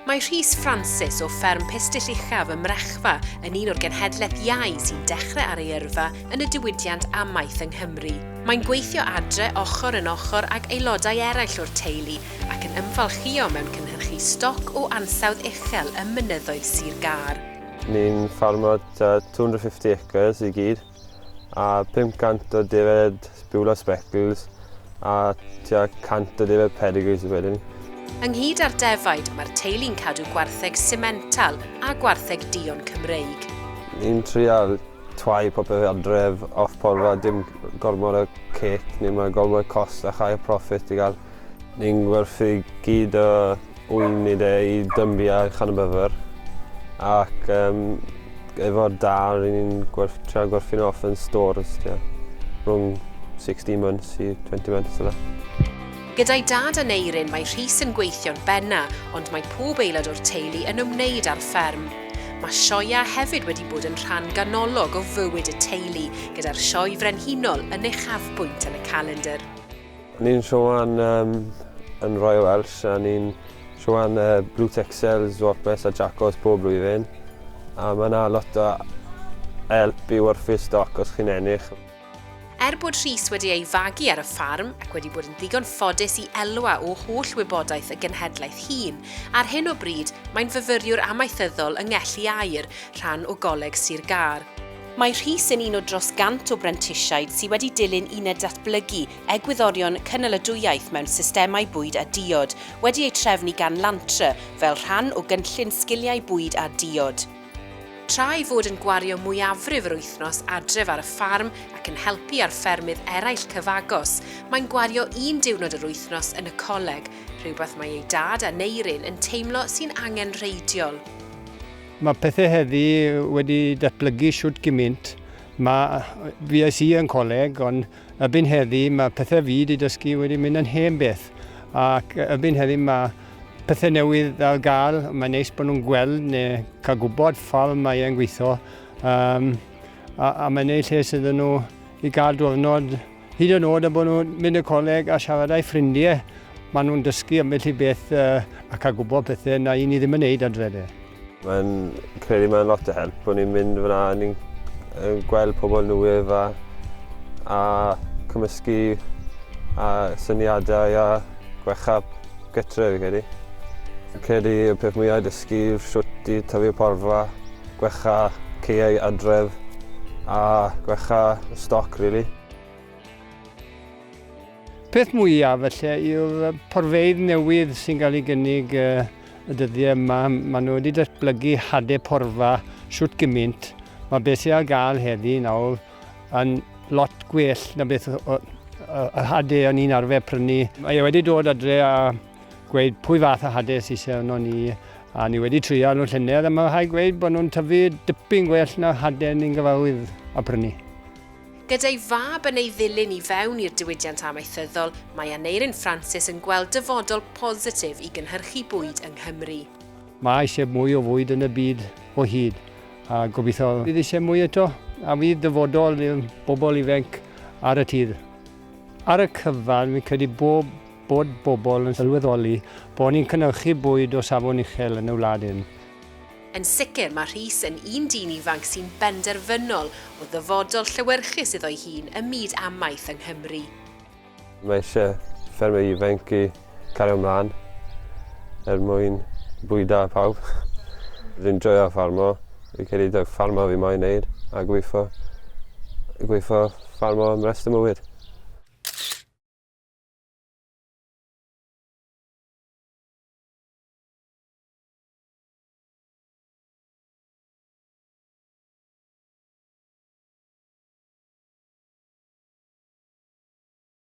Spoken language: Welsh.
Mae Rhys Francis o fferm Pistyll Uchaf ym Mrechfa yn un o'r genhedlaeth iau sy'n dechrau ar ei yrfa yn y diwydiant amaeth yng Nghymru. Mae'n gweithio adre ochr yn ochr ag aelodau eraill o'r teulu ac yn ymfalchïo mewn cynhyrchu stoc o ansawdd uchel ym mynyddoedd Sir Gâr. Ni'n ffarmo tua 250 acres i gyd a 500 o defaid Beulah Speckles a tua 100 o defaid pedigrees wedyn. Ynghyd â'r defaid, mae'r teulu'n cadw gwartheg simental a gwartheg duon Cymreig. Ni'n trial twau popeth adref off porfa, dim gormod o cake neu mae gormod o cost a chai o profit i gael. Ni'n gwerthu gyd o ŵyn ni de i Dynbu a Llanybydder ac um, efo'r da ry'n ni'n gwerth, trio gwerthu nhw off yn stores tua rhwng 16 months i 20 months yna. Gyda'i dad Aneurin mae Rhys yn gweithio'n benna, ond mae pob aelod o'r teulu yn ymwneud â'r fferm. Mae sioea hefyd wedi bod yn rhan ganolog o fywyd y teulu, gyda'r Sioe Frenhinol yn uchafbwynt yn y calendr. Ni'n sioean um, yn Royal Welsh a ni'n sioean uh, Blue Texels, Zwartbles a Jacos pob blwyddyn. A mae yna lot o help i werthu stoc os chi'n ennill. Er bod Rhys wedi ei fagu ar y ffarm ac wedi bod yn ddigon ffodus i elwa o holl wybodaeth y genhedlaeth hŷn, ar hyn o bryd mae'n fyfyriwr amaethyddol yng Ngelli Aur, rhan o Goleg Sir Gâr. Mae Rhys yn un o dros gant o brentisiaid sydd wedi dilyn uned datblygu egwyddorion cynaladwyaeth mewn systemau bwyd a diod, wedi eu trefnu gan Lantra fel rhan o gynllun Sgiliau Bwyd a Diod. Tra ei fod yn gwario mwyafrif yr wythnos adref ar y ffarm ac yn helpu ar ffermydd eraill cyfagos, mae'n gwario un diwrnod yr wythnos yn y coleg, rhywbeth mae ei dad, Aneurin, yn teimlo sy'n angenrheidiol. Mae pethau heddi wedi datblygu shwt gymint. Mae, fues i yn coleg, ond Erbyn heddi mae pethau fi wedi dysgu wedi mynd yn hen beth ac erbyn heddi mae pethau newydd ar gael, mae'n neis bod nhw'n gweld neu cael gwybod ffordd mae e'n gweithio um, a, a mae'n neud lles iddyn nhw i gael diwrnod hyd yn oed a bod nhw'n mynd y coleg a siarad â'u ffrindiau maen nhw'n dysgu ambell i beth uh, a cael gwybod pethau na i ni ddim yn neud adre de. Mae'n credu mae'n lot o help bod ni'n mynd fyna, ni'n gweld pobl newydd a, a cymysgu a syniadau a gwecha gytre fi credu. Fi'n credu y peth mwyaf i dysgu yw shwt i tyfu porfa, gwecha caeau adref a gwecha stoc really. Peth mwyaf felly yw'r porfeydd newydd sy'n cael ei gynnig y dyddiau yma. Maen nhw wedi datblygu hadau porfa shwt gymaint. Mae beth sydd ar gael heddi nawr yn lot gwell na beth yr hadau o'n i'n arfer prynu. Mae e wedi dod adre a gweud pwy fath o hadau sydd eisiau arno ni a ni wedi treial nhw llynedd a mae rhaid gweud bod nhw'n tyfu dipyn gwell na hadau ni'n gyfarwydd a prynu. Gyda'i fab yn ei ddilyn i fewn i'r diwydiant amaethyddol, mae Aneurin Francis yn gweld dyfodol positif i gynhyrchu bwyd yng Nghymru. Mae eisiau mwy o fwyd yn y byd o hyd, a gobeithio fydd eisiau mwy eto, a fydd dyfodol i'r bobl ifanc ar y tir. Ar y cyfan, fi'n credu bob, bod bobl yn sylweddoli bod ni'n cynhyrchu bwyd o safon uchel yn y wlad hyn. Yn sicr, mae Rhys yn un dyn ifanc sy'n benderfynol o ddyfodol llewyrchus iddo'i hun ym myd amaeth yng Nghymru. Mae eisiau ffermwyr ifanc i cario ymlaen er mwyn bwydo pawb. Fi'n joio ffarmo, fi'n credu taw ffarmo fi moyn neud a gweithio, gweithio ffarmo am rest o mywyd.